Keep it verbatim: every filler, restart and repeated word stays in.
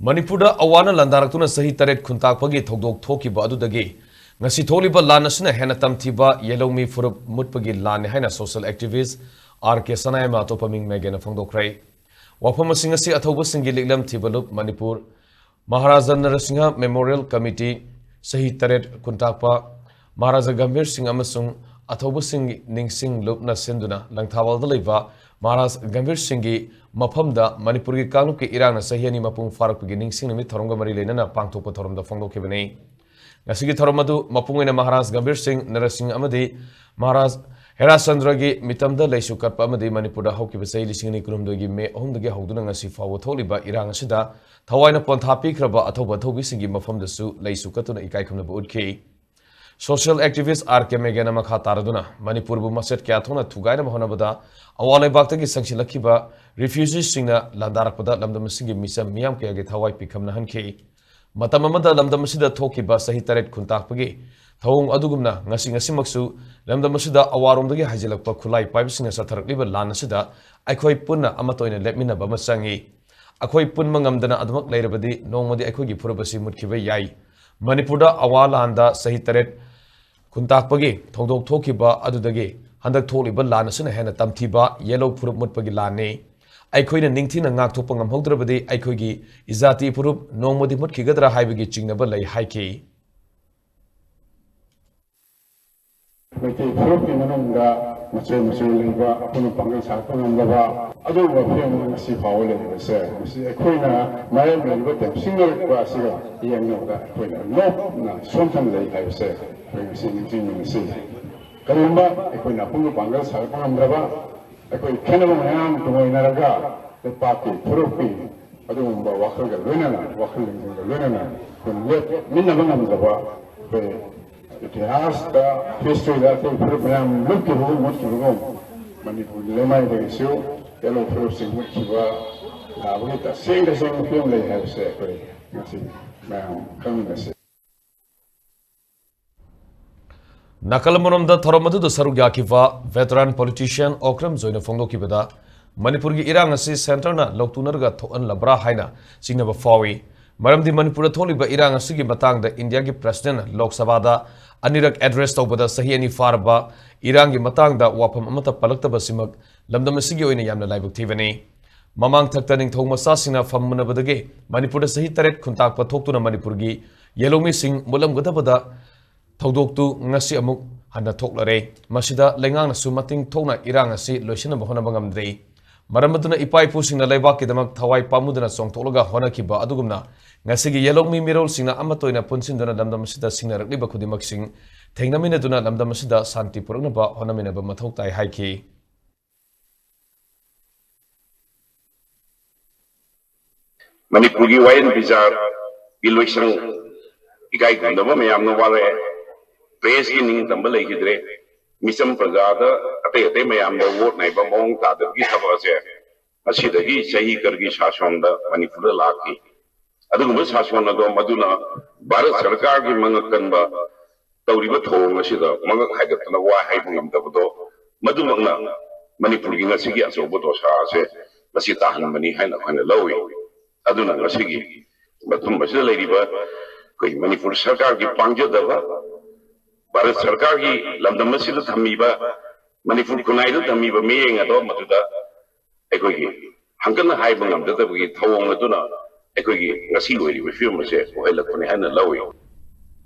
ꯃꯅꯤꯄꯨꯔꯗ ꯑꯋꯥꯅ ꯂꯥꯟꯗꯥꯔꯛꯇꯨꯅ ꯆꯍꯤ ꯇꯔꯦꯠ ꯈꯨꯟꯇꯥꯛꯄꯒꯤ ꯊꯧꯗꯣꯛ ꯊꯣꯛꯈꯤꯕ ꯑꯗꯨꯗꯒꯤ ꯉꯁꯤ ꯊꯣꯛꯂꯤꯕ ꯂꯥꯟ ꯑꯁꯤꯅ ꯍꯦꯟꯅ ꯇꯝꯊꯤꯕ ꯌꯦꯜꯍꯧꯃꯤ ꯐꯨꯔꯨꯞ ꯃꯨꯠꯄꯒꯤ ꯂꯥꯟꯅꯤ ꯍꯥꯏꯅ social activist ꯑꯥꯔ ꯀꯦ ꯁꯅꯥꯌꯥꯏꯃ ꯑꯇꯣꯞꯄ ꯃꯤꯡ ꯃꯦꯒꯦꯅ ꯐꯣꯡꯗꯣꯛꯈ꯭ꯔꯦ꯫ ꯋꯥꯐꯝ ꯑꯁꯤꯡ ꯑꯁꯤ ꯑꯊꯧꯕꯁꯤꯡꯒꯤ ꯂꯤꯛꯂꯝ ꯊꯤꯕ ꯂꯨꯞ ꯃꯅꯤꯄꯨꯔ ꯃꯍꯥꯔꯥꯖꯥ ꯅꯔꯁꯤꯡꯍ ꯃꯦꯃꯣꯔꯤꯌꯦꯜ ꯀꯃꯤꯇꯤ, ꯆꯍꯤ ꯇꯔꯦꯠ ꯈꯨꯟꯇꯥꯛꯄ ꯃꯍꯥꯔꯥꯖꯥ ꯒꯝꯚꯤꯔ ꯁꯤꯡ ꯑꯃꯁꯨꯡ ꯑꯊꯧꯕꯁꯤꯡ ꯅꯤꯡꯁꯤꯡ ꯂꯨꯞꯅ ꯁꯤꯟꯗꯨꯅ ꯂꯪꯊꯥꯕꯥꯜꯗ ꯂꯩꯕ ꯃꯍꯥꯔꯥꯖ ꯒꯝꯚꯤꯔ ꯁꯤꯡꯒꯤ ꯃꯐꯝꯗ ꯃꯅꯤꯄꯨꯔꯒꯤ ꯀꯥꯡꯂꯨꯞꯀꯤ ꯏꯔꯥꯡꯅ ꯆꯍꯤ ꯑꯅꯤ ꯃꯄꯨꯡ ꯐꯥꯔꯛꯄꯒꯤ ꯅꯤꯡꯁꯤꯡ ꯅꯨꯃꯤꯠ ꯊꯧꯔꯝꯒ ꯃꯔꯤ ꯂꯩꯅꯅ ꯄꯥꯡꯊꯣꯛꯄ ꯊꯧꯔꯝꯗ ꯐꯣꯡꯗꯣꯛꯈꯤꯕꯅꯤ꯫ ꯉꯁꯤꯒꯤ ꯊꯧꯔꯝ ꯑꯗꯨ ꯃꯄꯨꯡ ꯑꯣꯏꯅ ꯃꯍꯥꯔꯥꯖ ꯒꯝꯚꯤꯔ ꯁꯤꯡ ꯅꯔꯁꯤꯡ ꯑꯃꯗꯤ ꯃꯍꯥꯔꯥꯖ ꯍꯦꯔꯥꯆꯟꯗ꯭ꯔꯒꯤ ꯃꯤꯇꯝꯗ ꯂꯩꯁꯨ ꯀꯠꯄ ꯑꯃꯗꯤ ꯃꯅꯤꯄꯨꯔꯗ ꯍꯧꯈꯤꯕ ꯆꯍꯤ ꯂꯤꯁꯤꯡ ꯑꯅꯤ ꯀꯨꯟꯍꯨꯝꯗꯣꯏꯒꯤ ꯃꯦ ꯑꯍꯨꯝꯗꯒꯤ ꯍꯧꯗꯨꯅ ꯉꯁꯤ ꯐꯥꯎꯕ ꯊꯣꯛꯂꯤꯕ ꯏꯔꯥꯡ ꯑꯁꯤꯗ ꯊꯋꯥꯏꯅ ꯄꯣꯟꯊꯥ ꯄꯤꯈ꯭ꯔꯕ ꯑꯊꯧꯕ ꯑꯊꯧꯕꯤꯁꯤꯡꯒꯤ ꯃꯐꯝꯗꯁꯨ ꯂꯩꯁꯨ ꯀꯠꯇꯨꯅ ꯏꯀꯥꯏ ꯈꯨꯝꯅꯕ ꯎꯠꯈꯤ꯫ Social activist ꯑꯥꯔ ꯀꯦ ꯃꯦꯒꯦꯅ ꯃꯈꯥ ꯇꯥꯔꯗꯨꯅ ꯃꯅꯤꯄꯨꯔꯕꯨ ꯃꯆꯦꯠ ꯀꯌꯥ ꯊꯣꯛꯅ ꯊꯨꯒꯥꯏꯅꯕ ꯍꯣꯠꯅꯕꯗ ꯑꯋꯥ ꯂꯩꯕꯥꯛꯇꯒꯤ ꯆꯪꯁꯤꯜꯂꯛꯈꯤꯕ refugeeꯁꯤꯡꯅ ꯂꯥꯟꯗꯥꯔꯛꯄꯗ ꯂꯝꯗꯝ ꯑꯁꯤꯒꯤ ꯃꯤꯆꯝ ꯃꯤꯌꯥꯝ ꯀꯌꯥꯒꯤ ꯊꯋꯥꯏ ꯄꯤꯈꯝꯅꯍꯟꯈꯤ꯫ ꯃꯇꯝ ꯑꯃꯗ ꯂꯝꯗꯝ ꯑꯁꯤꯗ ꯊꯣꯛꯈꯤꯕ ꯆꯍꯤ ꯇꯔꯦꯠ ꯈꯨꯟꯇꯥꯛꯄꯒꯤ ꯊꯧꯑꯣꯡ ꯑꯗꯨꯒꯨꯝꯅ ꯉꯁꯤ ꯉꯁꯤꯃꯛꯁꯨ ꯂꯝꯗꯝ ꯑꯁꯤꯗ ꯑꯋꯥꯔꯣꯝꯗꯒꯤ ꯍꯥꯏꯖꯤꯜꯂꯛꯄ ꯈꯨꯠꯂꯥꯏ ꯄꯥꯏꯕꯁꯤꯡꯅ ꯆꯠꯊꯔꯛꯂꯤꯕ ꯂꯥꯟ ꯑꯁꯤꯗ ꯑꯩꯈꯣꯏ ꯄꯨꯟꯅ ꯑꯃꯠꯇ ꯑꯣꯏꯅ ꯂꯦꯞꯃꯤꯟꯅꯕ ꯑꯃ ꯆꯪꯏ꯫ ꯑꯩꯈꯣꯏ ꯄꯨꯟꯕ ꯉꯝꯗꯅ ꯑꯗꯨꯃꯛ ꯂꯩꯔꯕꯗꯤ ꯅꯣꯡꯃꯗꯤ ꯑꯩꯈꯣꯏꯒꯤ ꯐꯨꯔꯨꯞ ꯑꯁꯤ ꯃꯨꯠꯈꯤꯕ ꯌꯥꯏ꯫ ꯃꯅꯤꯄꯨꯔꯗ ꯑꯋꯥ ꯂꯥꯟꯗ ꯆꯍꯤ ꯇꯔꯦꯠ ꯈꯨꯟꯇꯥꯛꯄꯒꯤ ꯊꯧꯗꯣꯛ ꯊꯣꯛꯈꯤꯕ ꯑꯗꯨꯗꯒꯤ ꯍꯟꯗꯛ ꯊꯣꯛꯂꯤꯕ ꯂꯥꯟ ꯑꯁꯤꯅ ꯍꯦꯟꯅ ꯇꯝꯊꯤꯕ ꯌꯦꯜꯍꯧ ꯐꯨꯔꯨꯞ ꯃꯨꯠꯄꯒꯤ ꯂꯥꯟꯅꯤ꯫ ꯑꯩꯈꯣꯏꯅ ꯅꯤꯡꯊꯤꯅ ꯉꯥꯛꯊꯣꯛꯄ ꯉꯝꯍꯧꯗ꯭ꯔꯕꯗꯤ ꯑꯩꯈꯣꯏꯒꯤ ꯏꯖꯥꯇꯤ ꯐꯨꯔꯨꯞ ꯅꯣꯡꯃꯗꯤ ꯃꯨꯠꯈꯤꯒꯗ꯭ꯔꯥ ꯍꯥꯏꯕꯒꯤ ꯆꯤꯡꯅꯕ ꯂꯩ ꯍꯥꯏꯈꯤ꯫ ꯃꯩꯇꯩ ꯐꯨꯔꯨꯞꯀꯤ ꯃꯅꯨꯡꯗ ꯃꯆꯣꯏ ꯃꯆꯣꯏ ꯂꯩꯕ ꯑꯄꯨꯟꯕ ꯄꯥꯡꯒꯜ ꯁꯥꯒꯠꯄ ꯉꯝꯗꯕ ꯑꯗꯨꯒꯨꯝꯕ ꯐꯤꯕꯝ ꯉꯁꯤ ꯐꯥꯎꯕ ꯂꯩꯔꯤꯕꯁꯦ, ꯃꯁꯤ ꯑꯩꯈꯣꯏꯅ ꯃꯥꯌꯣꯛꯅꯔꯤꯕ ꯇꯦꯝꯁꯤꯡꯅꯔꯛꯄ ꯑꯁꯤꯒ ꯌꯦꯡꯅꯕꯗ ꯑꯩꯈꯣꯏꯅ ꯅꯣꯞꯅ ꯁꯣꯟꯊꯅ ꯂꯩ ꯍꯥꯏꯕꯁꯦ ꯑꯩꯈꯣꯏ ꯉꯁꯤ ꯅꯤꯡꯁꯤꯡꯃꯤꯟꯅꯁꯤ꯫ ꯀꯔꯤꯒꯨꯝꯕ ꯑꯩꯈꯣꯏꯅ ꯑꯄꯨꯟꯕ ꯄꯥꯡꯒꯜ ꯁꯥꯒꯠꯄ ꯉꯝꯗ꯭ꯔꯕ, ꯑꯩꯈꯣꯏ ꯈꯦꯠꯅꯕ ꯃꯌꯥꯝ ꯇꯨꯡꯑꯣꯏꯅꯔꯒ ꯂꯩꯄꯥꯛꯀꯤ ꯐꯨꯔꯨꯞꯀꯤ ꯑꯗꯨꯒꯨꯝꯕ ꯋꯥꯈꯜꯒ ꯂꯣꯏꯅꯅ, ꯋꯥꯈꯜ ꯂꯤꯡꯖꯦꯜꯒ ꯂꯣꯏꯅꯅ ꯑꯩꯈꯣꯏ ꯂꯦꯞꯃꯤꯟꯅꯕ ꯉꯝꯗꯕ, ꯑꯩꯈꯣꯏ ꯏꯇꯤꯍꯥꯁꯇ, historyꯗ ꯑꯩꯈꯣꯏ ꯐꯨꯔꯨꯞ ꯃꯌꯥꯝ ꯂꯨꯞꯈꯤꯕꯒꯨꯝ ꯃꯨꯠꯈꯤꯕꯒꯨꯝ ꯃꯅꯤꯄꯨꯔꯒꯤ ꯂꯩꯃꯥꯏꯗꯒꯤꯁꯨ ꯌꯦꯜꯍꯧ ꯐꯨꯔꯨꯞꯁꯤꯡ ꯃꯨꯠꯈꯤꯕ ꯌꯥꯕꯒꯤ ꯇꯁꯦꯡ ꯇꯁꯦꯡꯕ ꯐꯤꯕꯝ ꯂꯩ ꯍꯥꯏꯕꯁꯦ ꯑꯩꯈꯣꯏ ꯉꯁꯤ ꯃꯌꯥꯝ ꯈꯪꯃꯤꯟꯅꯁꯤ꯫ ꯅꯥꯀꯜ ꯑꯃꯔꯣꯝꯗ ꯊꯧꯔꯝ ꯑꯗꯨꯗ ꯁꯔꯨꯛ ꯌꯥꯈꯤꯕ veteran politician ꯑꯣꯀ꯭ꯔꯝ ꯖꯣꯏꯅ ꯐꯣꯡꯗꯣꯛꯈꯤꯕꯗ, ꯃꯅꯤꯄꯨꯔꯒꯤ ꯏꯔꯥꯡ ꯑꯁꯤ ꯁꯦꯟꯇꯔꯅ ꯂꯧꯇꯨꯅꯔꯒ ꯊꯣꯛꯍꯜꯂꯕ꯭ꯔꯥ ꯍꯥꯏꯅ ꯆꯤꯡꯅꯕ ꯐꯥꯎꯏ꯫ ꯃꯔꯝꯗꯤ ꯃꯅꯤꯄꯨꯔꯗ ꯊꯣꯛꯂꯤꯕ ꯏꯔꯥꯡ ꯑꯁꯤꯒꯤ ꯃꯇꯥꯡꯗ ꯏꯟꯗꯤꯌꯥꯒꯤ ꯄ꯭ꯔꯁꯤꯗꯦꯟꯠꯅ ꯂꯣꯛ ꯁꯚꯥꯗ ꯑꯅꯤꯔꯛ ꯑꯦꯗ꯭ꯔꯦꯁ ꯇꯧꯕꯗ ꯆꯍꯤ ꯑꯅꯤ ꯐꯥꯔꯕ ꯏꯔꯥꯡꯒꯤ ꯃꯇꯥꯡꯗ ꯋꯥꯐꯝ ꯑꯃꯠꯇ ꯄꯜꯂꯛꯇꯕꯁꯤꯃꯛ ꯂꯝꯗꯝ ꯑꯁꯤꯒꯤ ꯑꯣꯏꯅ ꯌꯥꯝꯅ ꯂꯥꯏꯕꯛ ꯊꯤꯕꯅꯤ꯫ ꯃꯃꯥꯡ ꯊꯛꯇ ꯅꯤꯡꯊꯧ ꯃꯆꯥꯁꯤꯡꯅ ꯐꯝ ꯃꯨꯟꯅꯕꯗꯒꯤ ꯃꯅꯤꯄꯨꯔꯗ ꯆꯍꯤ ꯇꯔꯦꯠ ꯈꯨꯟꯇꯥꯛꯄ ꯊꯣꯛꯇꯨꯅ ꯃꯅꯤꯄꯨꯔꯒꯤ ꯌꯦꯜꯍꯧꯃꯤꯁꯤꯡ ꯃꯨꯠꯂꯝꯒꯗꯕꯗ ꯊꯧꯗꯣꯛꯇꯨ ꯉꯁꯤ ꯑꯃꯨꯛ ꯍꯟꯅ ꯊꯣꯛꯂꯔꯦ꯫ ꯃꯁꯤꯗ ꯂꯩꯉꯥꯛꯅꯁꯨ ꯃꯇꯤꯡ ꯊꯣꯛꯅ ꯏꯔꯥꯡ ꯑꯁꯤ ꯂꯣꯏꯁꯤꯟꯅꯕ ꯍꯣꯠꯅꯕ ꯉꯝꯗ꯭ꯔꯤ꯫ ꯃꯔꯝ ꯑꯗꯨꯅ ꯏꯄꯥ ꯏꯄꯨꯁꯤꯡꯅ ꯂꯩꯕꯥꯛꯀꯤꯗꯃꯛ ꯊꯋꯥꯏ ꯄꯥꯝꯃꯨꯗꯅ ꯆꯣꯡꯊꯣꯛꯂꯒ ꯍꯣꯠꯅꯈꯤꯕ ꯑꯗꯨꯒꯨꯝꯅ ꯉꯁꯤꯒꯤ ꯌꯦꯜꯍꯧꯃꯤ ꯃꯤꯔꯣꯜꯁꯤꯡꯅ ꯑꯃꯠꯇ ꯑꯣꯏꯅ ꯄꯨꯟꯁꯤꯟꯗꯨꯅ ꯂꯝꯗꯝ ꯑꯁꯤꯗ ꯁꯤꯡꯅꯔꯛꯂꯤꯕ ꯈꯨꯗꯤꯡꯃꯛꯁꯤꯡ ꯊꯦꯡꯅꯃꯤꯟꯅꯗꯨꯅ ꯂꯝꯗꯝ ꯑꯁꯤꯗ ꯁꯥꯟꯇꯤ ꯄꯨꯔꯛꯅꯕ ꯍꯣꯠꯅꯃꯤꯟꯅꯕ ꯃꯊꯧ ꯇꯥꯏ ꯍꯥꯏꯈꯤ꯫ ꯃꯅꯤꯄꯨꯔꯒꯤ ꯋꯥꯌꯦꯜ ꯕꯤꯆꯥꯔꯒꯤ ꯂꯣꯏꯁꯪ ꯏꯀꯥꯏ ꯈꯨꯝꯅꯕ ꯃꯌꯥꯝꯅ ꯋꯥꯔꯛꯑꯦ꯫ ꯄ꯭ꯔꯦꯁꯀꯤ ꯅꯤꯡꯇꯝꯕ ꯂꯩꯈꯤꯗ꯭ꯔꯦ꯫ ꯃꯤꯆꯝ ꯄ꯭ꯔꯖꯥꯗ ꯑꯇꯩ ꯑꯇꯩ ꯃꯌꯥꯝꯗ ꯋꯣꯠ ꯅꯥꯏꯕ ꯃꯑꯣꯡ ꯇꯥꯗꯕꯒꯤ ꯊꯕꯛ ꯑꯁꯦ ꯃꯁꯤꯗꯒꯤ ꯆꯍꯤ ꯈꯔꯒꯤ ꯁꯥꯁꯣꯟꯗ ꯃꯅꯤꯄꯨꯔꯗ ꯂꯥꯛꯈꯤ꯫ ꯑꯗꯨꯒꯨꯝꯕ ꯁꯥꯁꯣꯟ ꯑꯗꯣ ꯃꯗꯨꯅ ꯚꯥꯔꯠ ꯁꯔꯀꯥꯔꯒꯤ ꯃꯉꯛ ꯀꯟꯕ ꯇꯧꯔꯤꯕ ꯊꯧꯑꯣꯡ ꯑꯁꯤꯗ ꯃꯉꯛ ꯍꯥꯏꯒꯠꯇꯅ ꯋꯥ ꯍꯥꯏꯕ ꯉꯝꯗꯕꯗꯣ, ꯃꯗꯨꯃꯛꯅ ꯃꯅꯤꯄꯨꯔꯒꯤ ꯉꯁꯤꯒꯤ ꯑꯆꯧꯕ ꯗꯣꯁꯥ ꯑꯁꯦ ꯃꯁꯤ ꯇꯥꯍꯟꯕꯅꯤ ꯍꯥꯏꯅ ꯑꯩꯈꯣꯏꯅ ꯂꯧꯏ꯫ ꯑꯗꯨꯅ ꯉꯁꯤꯒꯤ ꯃꯐꯝ ꯑꯁꯤꯗ ꯂꯩꯔꯤꯕ ꯑꯩꯈꯣꯏ ꯃꯅꯤꯄꯨꯔ ꯁꯔꯀꯥꯔꯒꯤ ꯄꯥꯡꯖꯗꯕ, ꯚꯥꯔꯠ ꯁꯔꯀꯥꯔꯒꯤ ꯂꯝꯗꯝ ꯑꯁꯤꯗ ꯊꯝꯃꯤꯕ, ꯃꯅꯤꯄꯨꯔ ꯈꯨꯟꯅꯥꯏꯗ ꯊꯝꯃꯤꯕ ꯃꯤꯠꯌꯦꯡ ꯑꯗꯣ ꯃꯗꯨꯗ ꯑꯩꯈꯣꯏꯒꯤ ꯍꯪꯀꯠꯅ ꯍꯥꯏꯕ ꯉꯝꯖꯗꯕꯒꯤ ꯊꯧꯑꯣꯡ ꯑꯗꯨꯅ ꯑꯩꯈꯣꯏꯒꯤ ꯉꯁꯤ ꯑꯣꯏꯔꯤꯕ ꯐꯤꯕꯝ ꯑꯁꯦ ꯑꯣꯏꯍꯜꯂꯛꯄꯅꯤ ꯍꯥꯏꯅ ꯂꯧꯏ꯫